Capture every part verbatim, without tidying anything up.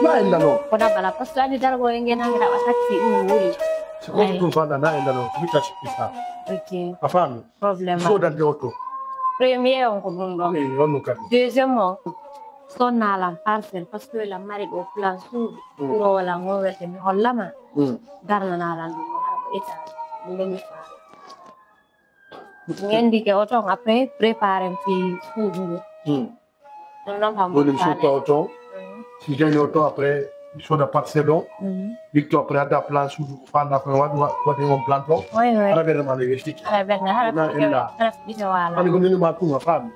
Na enda no. Ko na bala, parce que andi dargo e ngen hanga ba taxi ɗum wuri. Si ko ɗum fanda na enda no. Mi taxi pisa. Ok. A faami? Problème. Sodante oto. Premier on ko ɗum ɗo. Eh, on no kadi. Deuxième on. Sonnalan parcelle, parce que la mari ɗo plan suudu. Mm. Ɗo wala ngo wete mi hollama. Mm. Darnanalan ɗum ɗo hara ko état. Ɗum ɗo mi faami. Ngendi ke oto après préparer fi suudu. Mm. Ɗum noon kam woni mi soppa oto. Mm. Si gayni oto après mi soda parcelle o. Mm. Witto après adda plan suudu ko fanda ko waɗi waɗi on plan to. Oui, oui. Ara ɓerde ma no yestiki. Ara ɓerde, ara na enda. Ara ɓiɗo wala. Ani ko nini ma tuma faami.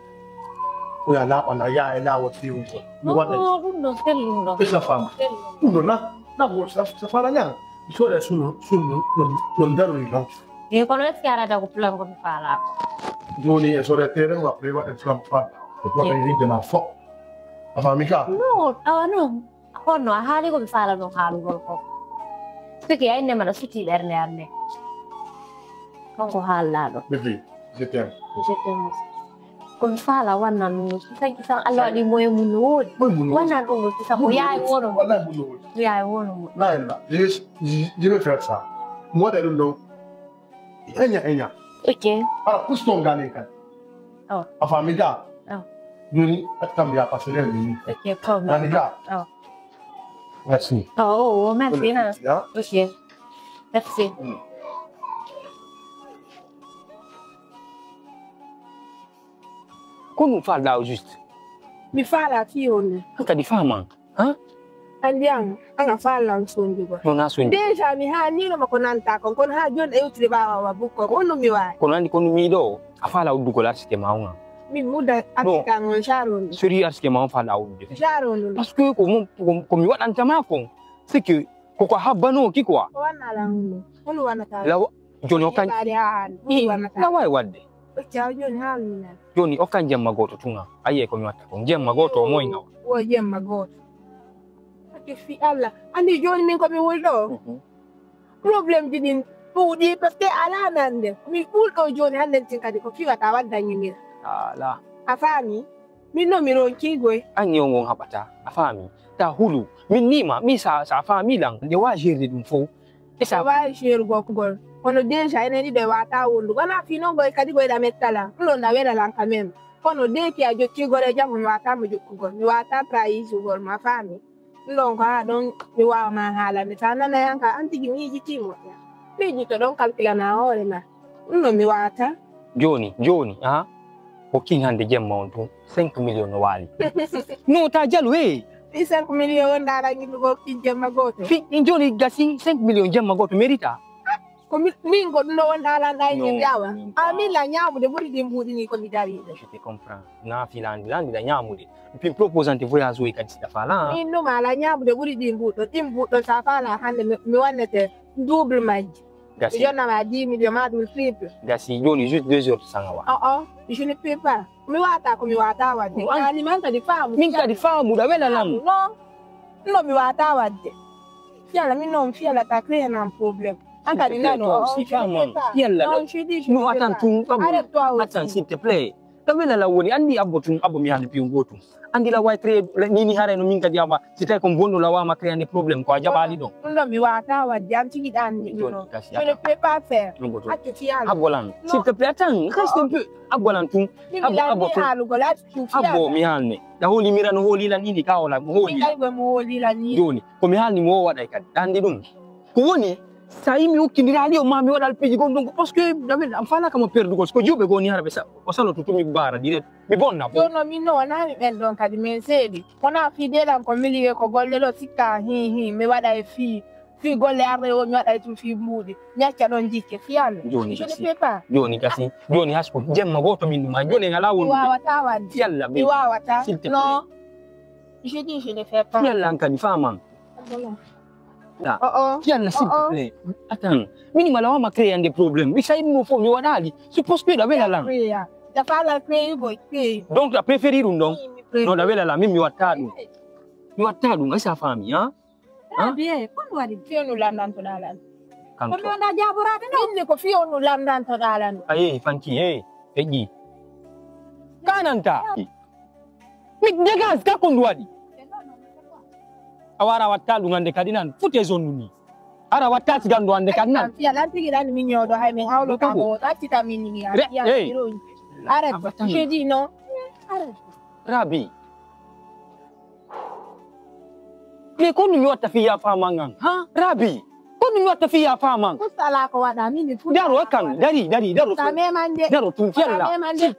Ko ya laɓa na ya e lawo tiwu ko. Mi waɗa. No, ɗum ɗo selluɗo. Esa faama. Selluɗo. Ɗum ɗo na na ko sa sa fara nya. Mi soda sunu sunu non non darori non. E kono est-ce que arata ko plan ko mi faala ko? Joni e sore terrain o après waɗa plan plan. Ko waɗa yidde ma fo. A faami ka? No, awa no. Honno a haali ko mi faala no haalugol ko? Siki ay ne mana suti ɓernde am nde. Kanko haallaaɗo. Bébé, je t'aime. Je t'aime aussi. Ko mi faala wannan ɗum no sisa kisan Allah waɗi moye mum no woodi. Moye mum no woodi. Wannan ɗum no sisa ko yaay wono mo. Wallahi mum no woodi. Yaay wono mo. La ilaha. Je vais, je, je vais faire ça. Mo waɗa ɗum ɗo. Enya, enya. Ok. Ala kusto ngale kan. Oh. A faami ka? Oh. Joni, attam ya passer ni. Ok, problème. Ani ka? Oh. Merci. Oh, oh, oh, merci, na. Ya. Ok. Merci. Mm. Ko ɗum faalɗaa au juste? Mi faalaa fii on ne. An kadi faaman. Ha? Anndi an, an a faalaa on sonjugol. Non, a sonjugol. Déjà, mi haanniino ma ko nanta kon, kono haa jooni ɗa yewtiri ɓaawo wa bukko, ko honno mi waawi? Kono anndi ko mi ɗo, a faalaa uddugol arsike ma on an. Mi udda arsike an on, saaron ɗum. Sori arsike ma on faalaa uddude. Saaron ɗum. Parce que ko mo, ko, ko mi waɗanta ma kon, c'est que ko ko habbanooki quoi. Ko wanna lan ɗum. Hol wannata? Law, jooni o kan. Heɓaade haa hannde. Hol wannata? Na waawi waɗde. Ɓe caw jooni haa mi nana. Jooni o kan jemma gooto tun an. A yi'ay ko mi watta kon. Jemma gooto o moy ngawa. Wo jemma gooto. Ake fi Allah. Anndi jooni min ko mi wuli ɗo. Mhm. Problème ji ɗin ɗuuɗi parce que alaa nande. Mi ɓulɗo jooni hannden tin kadi ko fiwata wadda ñimira. Alaa. A faami? Min no mi ronki goy. An yo ngon haɓata. A faami? Ta hulu. Min nima, mi sa, sa faami lan. Nde wa jerde ɗum fow. E sa waawi seeru gokkugol. Kono déjà enen ɗiɗo e wata wondu. Wona fino goy kadi goy ɗa mettala. Ɗum ɗon ɗa wela lan quand même. Kono deki a jokki gore jam mi wata mo jokkugol. Mi wata trahigol ma faami. Ɗum ɗon ko haa ɗon mi wawa ma haalande. Sa nana yanka an tigi miijiti moƴƴa. Miijito ɗon kalkilana hoore ma. Ɗum ɗon mi wata. Jooni, jooni, a? Ko kin hannde jemma on tun cinq millions no waali. No ta jalu, hey! Ɗi cinq millions won ɗa aran yimɓe goo kin jemma gooto. Fi, in jooni gasi cinq millions jemma gooto mérita. Ko mi, min ko ɗum ɗo won ɗa aran ɗa yimɓe jawa. A min la ñaamude ɓuri ɗin mbuuɗi ni ko mi dari. Je te comprends. Na fi landi, landi la ñaamude. Pin proposante voyage woy kadi si ɗa faala. Min ɗum ala ñaamude ɓuri ɗin mbuuɗo. Ɗin mbuuɗo sa faala hannde mi, mi wannete double majji. Gasi. Mi yonna ma dix millions ma ɗum triple. Gasi jooni juste deux heures de sang awa. Oh oh, je ne peux pas. Mi wata ko mi wata wadde. Ani man kadi faamu. Min kadi faamu da wela lam. Non. Non mi wata wadde. Fiala min non fiala ta créer nan problème. An kadi nano. Si faamu. Fiala. Non je dis je ne peux pas. Attends s'il te plaît. Da wela lam woni andi abbo tun abbo mi hande piyon gotum. Andi la way créer ni ni hare no min kadi aba. Si tawi ko bonɗo lawama créande problème ko a jaɓaali ɗon. Ɗum ɗo mi wata wadde an tigi ɗan mi ɗum ɗo. Je ne peux pas faire. Accu fiyano. Abbolan. S'il te plaît, attends, reste un peu. Abbolan tun. Abbo, abbo tun. Abbo mi haalne. Da hooli mira no hooli la nini ka hola mo hooli. Ay mo hooli la nini. Joni ko mi haalni mo waɗay kadi. Andi ɗum. Ko woni sa yimi ukkindiraali o ma mi waɗa alpiji gon ɗon parce que damin am fala kama perdugol ko juuɓe goni hara ɓe sa o saloto to mi bara direct. Mi bonna fof. Jooni noon, min noon wonaa mi ɓen ɗoon kadi, min seeɗi. Wonaa fii deeɗan ko milieu ko golle ɗo sikka, hii, hii, mi waɗa e fii, fii golle arde o, mi waɗa e tun fii mbuuɗi. Mi acca ɗoon jikke, fii Allah. Jooni gasi. Jooni gasi. Jooni hasku, jemma gooto min ɗum, jooni en alaa wondude. Mi waawataa waɗde. Fii Allah, mi waawataa. S'il te plaît. Non. Je dis, je ne fais pas. Fii Allah, an kadi, faaman. Voilà. Oh, oh. Fii Allah, s'il te plaît. Attends. Min mala wama créer des problèmes. Mi sayi ɗum fof, mi waɗaali. Supposé que ɗa wela lan. Dafa la créer boy, créer. Donc, a préféré ɗum ɗon? Oui, mi préfère. Non, ɗa wela lan, min mi watta ɗum. Mi watta ɗum, est-ce que a faami, hein? Très bien. Kono waɗi fewnu landantoɗa lan. Kanko. Kono wonda jaborade non. Min ko fewnu landantoɗa lan. Aye, fanki, hey, feƴƴi. Kananta. Mi dégage ka ko ndu waɗi. A wara watta ɗum hannde kadi nan. Fute zone ni. Ara watta sigan ɗo hannde kadi nan. Fiya lan tigi lan min ñooɗo hay min hawlo ka ko accita min ni. Re- hey. Arrête. Je dis non. Arrête. Rabi. Mais ko ɗum mi watta fiya faman an? Ha? Rabi. Ko ɗum mi watta fiya faman? Ko sala ko waɗa min mi fuɗɗa. Daro kan, dari, dari, daro. Sa memande. Daro tun fiyalla. Sa memande.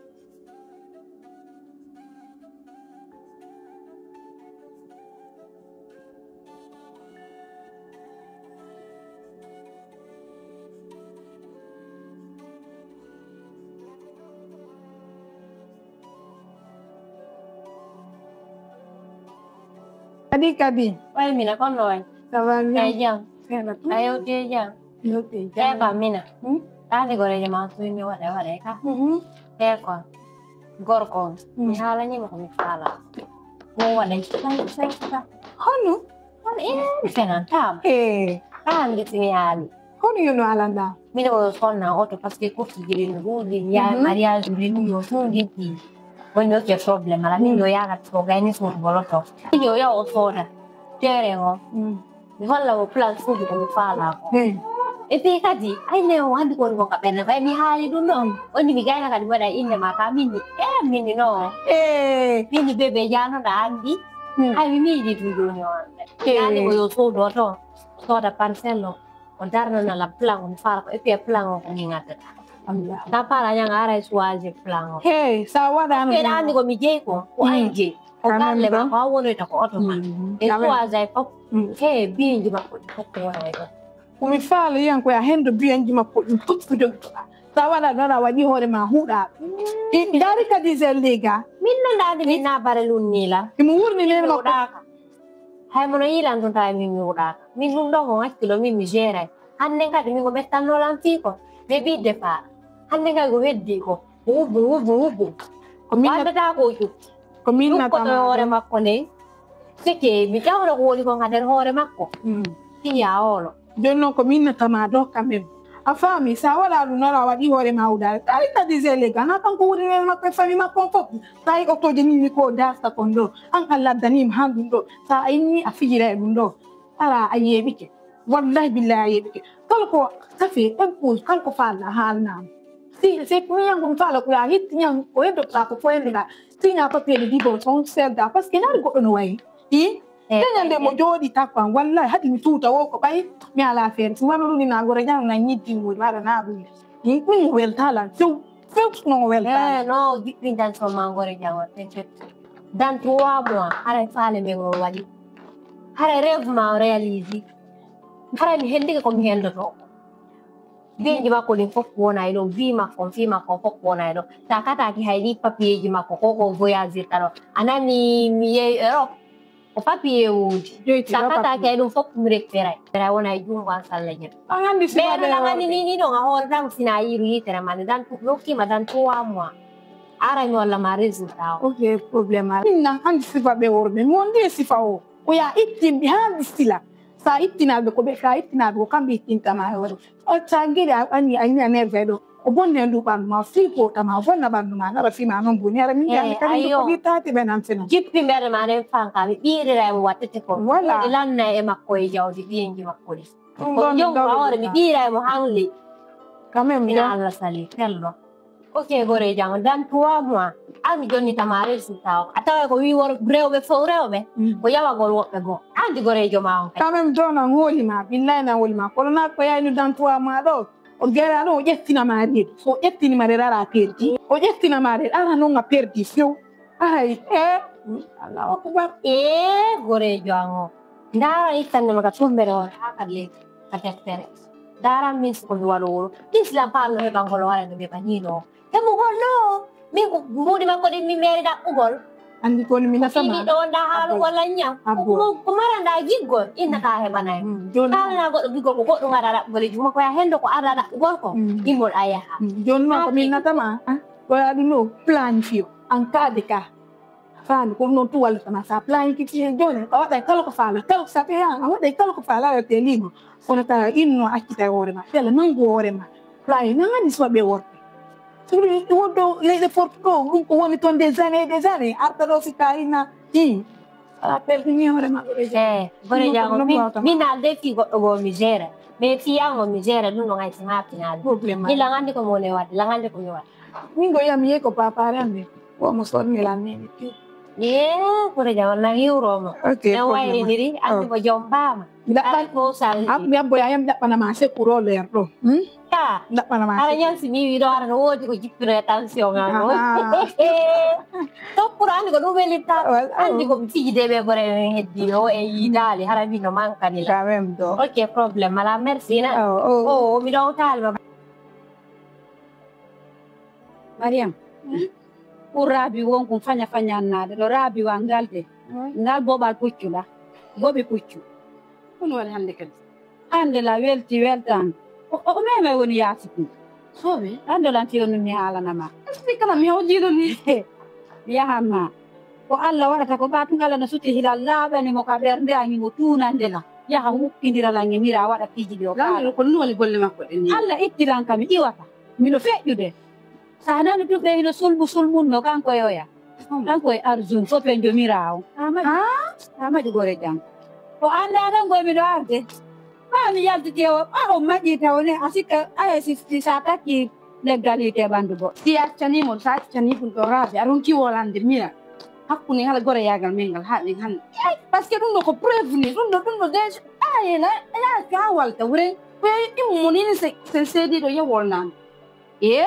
Kadi, kadi. Way mina, kono way. Ça va bien? Ay jam. Ay o te jam. Yo te jam. Ay ba mina. Hmm? Tadi gore jama su mi wada wada ka. Mhm. Te ko. Gorko. Hmm. Mi hala ni mo mi fala. Mo wada sai sai ka. Hono? Wala eh mi fena tam. Eh. Tan di tini ali. Kono yo no alanda. Mino o sonna oto parce que ko fijiri no gudi ya mariage de ni yo so gidi. Woni o ke problème ala min yo ya na to gani so boloto. Yo ya o sona. Tere ngo. Mm. Mi holla o plan so ko mi fala ko. Eh. E pe kadi ay ne o andi ko ko ka bena bay mi hali dum non. Woni mi gayna kadi wada inde ma ka min ni. Eh min ni no. Eh. Min ni bebe jano da andi. Mm. Ay mi mi di dum no. Eh. Yani ko yo so do to. So da pansel no. O darnana la plan o mi fala ko et puis plan o ko ni ngaddata. Sa fala ñanga ara e choisir plan o. Hey, sa waɗano. Ɓeɗa andi ko mi jeyi ko ko ay jeyi. Ko galle ma ko a wonoyta ko oto ma. E choisir fof. Hey, biyeji makko ɗi fof ko wona e ɗon. Ko mi fala yan ko ya hendo biyeji makko ɗi fof ko jogi. Sa waɗa ɗon a waɗi hoore ma huɗa. Dari kadi zelliga. Min no ndandi min na bare lunnila. Imo wurni nen makko. Hay mono yiilan ɗum tawi min mi wuɗaaka. Min ɗum ɗo ko ŋakkilo min mi jeeray. Hannde kadi min ko ɓettanno lan fii ko. Ɓe ɓidde faa. Hannde kadi ko heddi ko. Ko wubbu, wubbu, wubbu. Ko min nat- Waddata ko ƴukki. Ko min ƴukkoto natama hoore ɗum. Makko nden. Sike mi ƴawra ko woni ko ka nder hoore makko. Mm. Fiya olo. Jooni noon ko min natama ɗo quand même. A faami, sa waɗa ɗum noon a waɗi hoore ma wuɗaare. Tawi kadi zele gana kanko woni nene makko e famille makko on fof. Tawi otoji nini ko darta kon ɗo. An a laddanima han ɗum ɗo. Sa inni a fijira e ɗum ɗo. Ara a yeɓike. Wallahi billahi a yeɓike. Kala ko safi impose kala ko falla haalnama. Si si miyan ko mi fala ko ya hitti ñan o heddo ka ko foyende ka. Siña papier de divorce on selda parce que nari goɗɗo no wayi. I Dañande mo jooɗi takko am wallahi hadi mi tuuta o ko ɓay mi ala feere si wano ɗum ina gore jam na ñiddi mo waɗa na ɗum. Ɗum ɗum weltalan few few no weltalan. Eh, no jiɗɗintan so ma gore jam on. Dan trois mois haray faale men o waɗi. Haray rêve ma o réalise. Haray mi hendike ko mi hendoto. Biyeji makko ɗin fof wona e ɗon, bi makko on, fi makko on fof wona e ɗon. Sa kataki hay ɗi papiyeji makko ko ko voyagirta ɗon. A nani mi yehi Europe. Ko papier woodi. Joyti sa ɗo kataki papier. Ay ɗum fof mi récupéray. Ɓeɗa wona e junngo an salla jam. An anndi ɓeɗo sifaɓe namani worɓe. Ni ni ɗon a hoore tan sina yiru yitere mane dan ɗum rokkima dan trois mois. Arani walla ma résultat o. Ok problème ala. Min nan anndi sifaɓe worɓe mi wondi e sifa o. Ko ya ittinɓe haa ndi sila. Sa ittinaɓe ko ɓe ka ittinaɓe ko kamɓe ittintama e hoore. O sa geɗe a ɓanni a ñiña nerve ɗo. O bonna e ndu ɓanndu ma, o fiipotama, o bonna ɓanndu ma, naɓa fima noon boni. Ara min jami kadi ndu ko wittaati ɓe nan fina. Jippi mbere ma nen fanka mi ɓiirira e mo wattete ko. Voilà. Mi lanna e makko e jawdi ɓiyenji makko ɗi. Ɗum ko ɗon jonko ɗon hoore mi ɓiira e mo hanli. Quand même ina Allah sali tello. Ok gore jam dan trois mois. Ami jonni tama résultat o a tawa ko wi wor rewɓe fof rewɓe. Ko yawagol woɓɓe goo andi gorejo ma on kadi. Quand même ɗo nan hoolima billahi nan hoolima kono na ko yayno dan trois mois ɗo. O gera ɗo o ƴettina ma reedu so o ƴettini ma reedu ara perdi o ƴettina ma reedu ara noon a perdi few. Aray e. Allahu akbar. E gorejo an o ndara ittannde ma ka tumbere on ha ka leydi ka deftere. Ndaran min siko mi waɗo wuro islam faamno heɓangol o ara no ɓe ɓanino o heɓugol no min ko mbuuɗi makko ɗin mi meeri ɗaɓɓugol. Anndi ko mi nasama ɗo nda haalugol an ñam ko mara nda giggol innata heɓanay. Kaalana goɗɗo giggol ko goɗɗum ara ɗaɓɓugol e juma ko ya hendo ko ara ɗaɓɓugol ko gimmol a yaha. Jooni noon ko min natama. Ko ya ɗum ɗo planifié en cas de cas. Faami ko noon tu wallata ma sa planifié jooni a waɗay kala ko faala kala ko sa ɓeya a waɗay kala ko faala a waɗate libre. Kono tawa inno accita e hoore ma fela nangu hoore ma. Plani nangani suwaɓe worɓe. Ɗum wonɗo leyɗe porte ɗo ɗum ko woni toon des années des années arta ɗo si kayina i. Ala perdi ni hoore maɓɓe ɓe. Eh, bore jango mi mi nal de fi goɗɗo go mi gere. Mais fi yango mi gere ɗum ɗo hay sima final. Problème. Mi langande ko mo ne wadde, langande ko mi wadde. Min go yam ye ko papa rande. Wo mo sorni la ni. Ye, bore jango na yuro mo. Ok. Na wayi ni ri andi mo jombama. Ndaɓɓan ko sal. Am yabbo ya yam ndaɓɓana ma se kuro ler ɗo. Hmm? Ndaɓɓana ma. Ara yansi mi wiɗo ara no wodi ko jippino e tension ngam o. Tokkuro andi ko ɗum weli tan. Andi ko mi fiji de ɓe bore men heddi o e yidali hara mi no mankani la. Quand même do. Ok, problème mala, merci na. Oh, oh. Oh, mi ɗo tali ma. Mariam. Pour rabi won kun fanya fanya nade do rabi wa ngal de. Ngal bobal puccu la. Bobi puccu. Kun wal hande kadi. Hande la welti weltan. O o meme woni yasi kun. Sobe. Hande lan ti woni mi hala nama. Esti kala mi hawjino ni. Yaha ma. Ko Allah waɗata ko ɓatum Allah no suti hilal laaɓani mo ka ɓernde an mo tunande la. Yaha hukkindira lan e mira waɗa piiji ɗi o kaala. Lanɗo ko ɗum woni golle makko ɗe ni. Allah ittiran kam iwata. Miɗo feƴƴude. Sa nani ɗum ɓe hino sulmu sulmunno kanko e oya. Kanko e Arjun fof ɓe jomira o. Amadi. Amadi gore jam. O annda tan goy miɗo arde. Maa mi yaltiti e o, ɓaawo maƴƴi taw ne, a sikka, aya si, si sa takki leggal yiite ɓanndu goo. Si a accanii mo, sa accanii ɗum ɗo raabe, a ronki wolande mira. Hakkunde ngal goreyaagal men ngal haaɗi hannde. Parce que ɗum ɗo ko preuve ni, ɗum ɗo, ɗum ɗo déjà, aya na, aya ka walta wuren. Ko immo ni se, se seediiɗo yewol naan. Ee?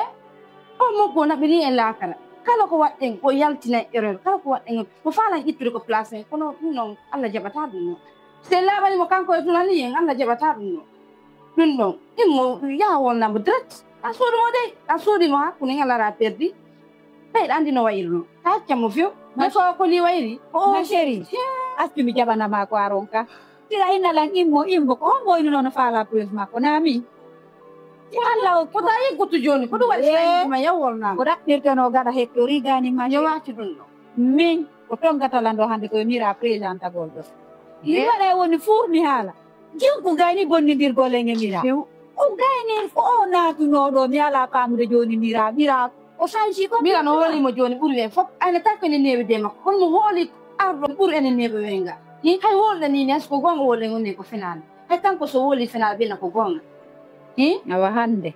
O moggo naɓini en laakara. Kala ko waɗɗen, o yaltina erreur. Kala ko waɗɗen, o faalan ittude ko place en. Kono ɗum noon, Allah jaɓataa ɗum noon. Si en laaɓanii mo kanko e dunal ni en, Allah jaɓataa ɗum noon. Ɗum ɗon, ɗin mo yaha wonnamo direct. A suudu mo dey, a suudu mo hakkunde ngal ara perdi. Ɓeyɗa anndi no wayirno. A accan mo few. Ko, ko ni wayri. Ko o chéri. Accu mi jaɓana ma ko a ronka. Tira hinna lan immo, immo. Ko hombo wayno noon faala preuve makko? Naa mi. Ko Allah o ko ta yiggutu jooni. Ko ɗum waɗi ma yawol naa. Ko ɗaɓɓirteno gaɗa hettori gani ma. Yo waccu ɗum ɗo. Min ko toon gatala ɗo hannde koye mira présentagol ɗo. Mi waɗa e woni fuur mi haala. Jikku gayni bonnindirgol e nge mira. O gayni ko o naatunoo ɗo mi alaa faamude jooni mira, mira o sanji ko. Mira no hoolimo jooni ɓuri ɓe fof. Ayna tan ko ene neewi de makko. Kono mo hooli arɗo ɓuri ene neewi wenga. Hi hay wolɗani mi hay so ko goonga wolɗe ngonne ko fenaande. Hay kanko so wooli fenaande ɓenna ko goonga. Hi? Awa hannde.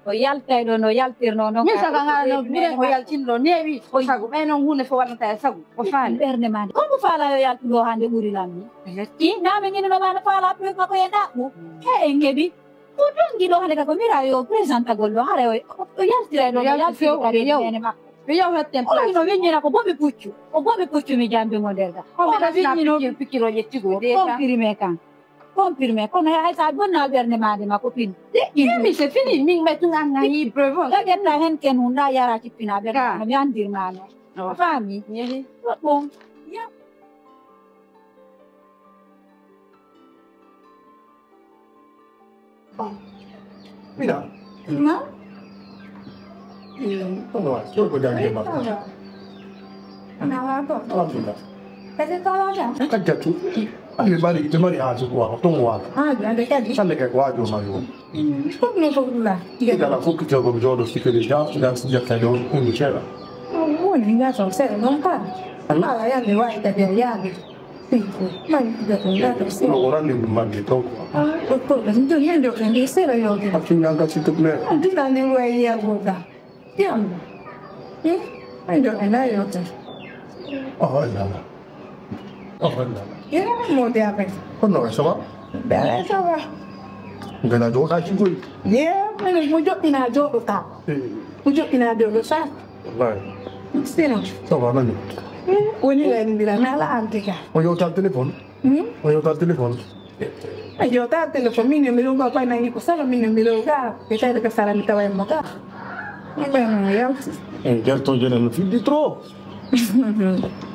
O yaltay ɗo no yaltirno noon. Min saga ngala no minen ko yaltinɗo neewi ko sago ɓay noon huunde fof waɗata e sago o faali. Ɓernde ma nde. Ko mo faala yo yaltu ɗo hannde ɓuri lan ni. I naami ngini no ma no faala pur ko ko e ɗaɓɓu. He en ngeɗi. Ko ɗon giɗo hannde ka ko mira yo présentagol ɗo hara o yaltiray ɗo no yaltiri kadi ene makko. Yo yaw hetten place. O no winñina ko bomi puccu. O bomi puccu mi jambi mo nder ga. O no winñino pikkiro ƴettigo. Confirmé kan. Confirmé kono hay sa bonna ɓernde ma de ma ko pin. Yami c'est fini min ɓe tun an nayi preuve on. Ka ƴetta hen ken hunda yara cippina ɓernde ma mi andirma no. Faami. Yehi. Bon. Ya. Mira. Na? Kono wa so ko jangde ma. Nawa ko. Alhamdulillah. Kadi ko wa ja. Kadi tu. Ani mari te mari ha so ko wa to wa. Ah, ande kadi. Sande ke ko wa jo ma yo. Ko no ko la. Ida la ko kito ko jodo sikere ja da si ja ka do ko ni chela. Woni nga so se non ka. Ala ya ni wa ita ya ya. Mari ida ko ya to se. No ora ni mari to. Ah, ko ko da ndio yendo kan de se la yo. Akin nga ka situ ple. Dina ni wa ya go da. Yam. Eh? Ay, ndo ena yota. Oh, la la. Oh, la la. Yera mo de ape. Kono ça va? Ben ça va. Ngana do ka ci goy. Ye, mene mo joɗɗina joɗo ka. Mo joɗɗina joɗo sa. Wallahi. Sino. Ça va, mami. Woni la ni la na la antika. O yo tal téléphone. Hmm? O yo tal téléphone. Ayo ta téléphone min numéro ga ko nangi ko sala min numéro ga. Ɓe tawi ko sala mi tawa mo ga. Min ɓe no yalti. En gerto jene no fiddi trop.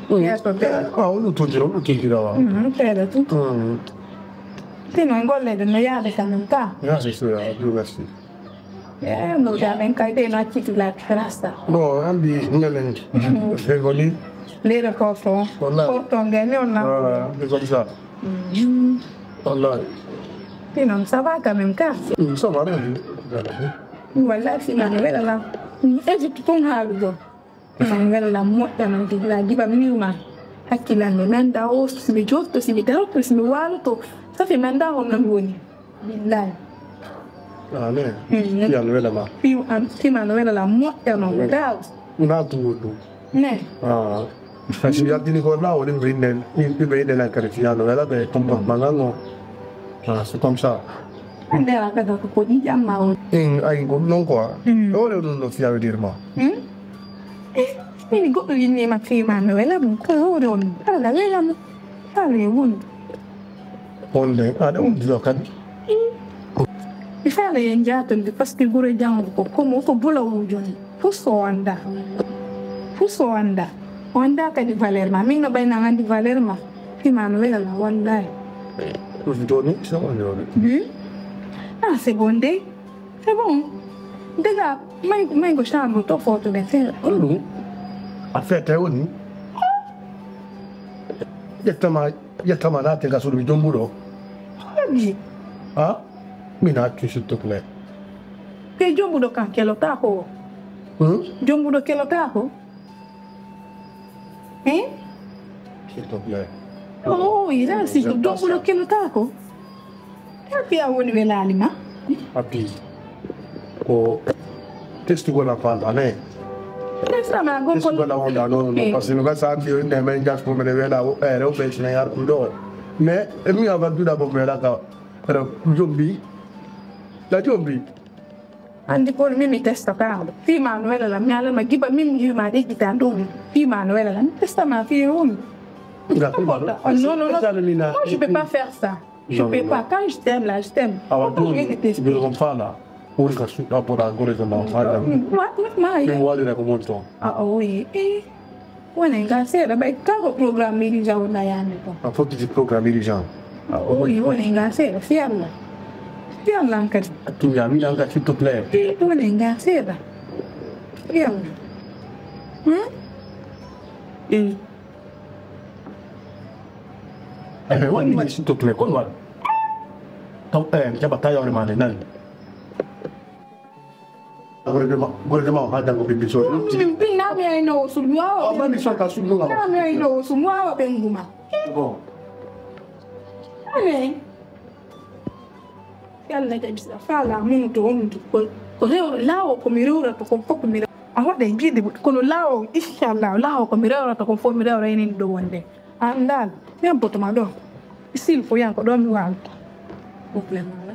Gerto de. Ah, o ɗum tonjira o ɗum tonjira wa. Tede tu. Tino golle de no yaade kanum ka. Ya c'est sûr, Dieu merci. Eh, no jaɓen kay de no acciti la rasta. Bon, andi ngelen. Fegoli. Lere porto. Wallahi. Porto ngene on na. Voilà, c'est comme ça. Wallahi. Sinon, ça va quand même, ka? Ça va, rien. Wallahi, sinon, wela la. Eji tun halu do. Sinon, wela la moƴƴa non tigi la jiba mi ma. Hakkillan mi nanda o, si mi jotto, si mi darto, si mi waaloto. Safi mi annda honno mi woni. Billahi. Ah, ne. Mm, ne. Fiya no wela ma. Fi-, am, fima no wela la moƴƴa no. Wela. Daw. Na tu wudu. Ne. Ah. Si yaltini ko na woni ɓe inne, ɓe inne nan kadi fiya no wela ɓe comme magango. Ah, c'est comme ça. Ande a kadi ko ko ƴiƴam ma on. Mm, ay ko non quoi. Mm. O le non no fiya wedir ma. Mm. Eh, min goɗɗo inni ma fima no wela ɗum. Ko hoore on. Ala wela mo. Ala e woni. Wonde, aɗa wondiro kadi. Mi faala yen jaatonde, parce que gure janngo ko, ko mo ko bula wujoni. Fus o annda. Fus o annda. O annda kadi valeur ma. Min no ɓayna anndi valeur ma. Fima no wela la, wallahi. Ɗum joni, c'est bon, joni. Hmm? Ah, c'est bon, de. C'est bon. Déjà, may, may go chambre to photo de faire. Ɗum. A fête woni. Ƴettama, ƴettama naate gasol mi jombuɗo. Abi. Ha? Min accu, s'il te plaît. Ke jombuɗo kan kelotako. Hmm? Jombuɗo kelotako. Hein? S'il te plaît. Oh, il a si jombuɗo kelotako. Happy a woni welali ma. Happy. Ko testugol am faalɗa ne. Testama gol. Testugol am wonɗa noon, noon. Eh. Parce que no gasa anndi o inde men jas ko mene wela o ere o ɓe sina yar ɗum ɗo. Mais e mi awa duɗa bo mi welaka. Pero jombi. La jombi. Anndi ko min mi testa ka. Fima no wela la mi ala ma giba min mi ma de gita ɗum. Fima no wela la mi testama fi woni. Nga fima no. Oh, non, non, non. Moi, je peux pas faire ça. Je peux pas. Quand je t'aime là, je t'aime. Awa ɗum ɓe ɗon faala. Woni ka suɗɗa boɗa gore ko ma faala. Min waɗira ko mon ton. Ah, oui. Eh. Woni nga seeɗa ɓay kako programme urgent o nayani ko. A fokkiti programme urgent. Ah, oui, woni nga seeɗa fiyalla. Fiyalla an kadi. Tuya min an ka, s'il te plaît. Eh, woni nga seeɗa. Fiyalla. Hmm? Eh. Eh, woni ma, s'il te plaît, kon waɗ. Taw, eh, jaɓa tawi hoore ma nde nani. Gorko ma, gorko ma, ha janngo ɓe biso. Min, min na mi ayno o sum, wawa. Ah, ma mi sota sum, no. Na mi ayno o sum, wawa ɓe nguma. Bon. Amen. Yalla kadi sa faala mun to on to ko, ko rew-, laawo ko mi rewrata ko fof mi rew-, a waɗa e jiiɗe, kono laawo, inchallah, laawo ko mi rewrata ko fof mi rewra enen ɗo wonde. An dal, mi abboto ma ɗo. Sil ko yan ko ɗo mi waalta. Problème wala.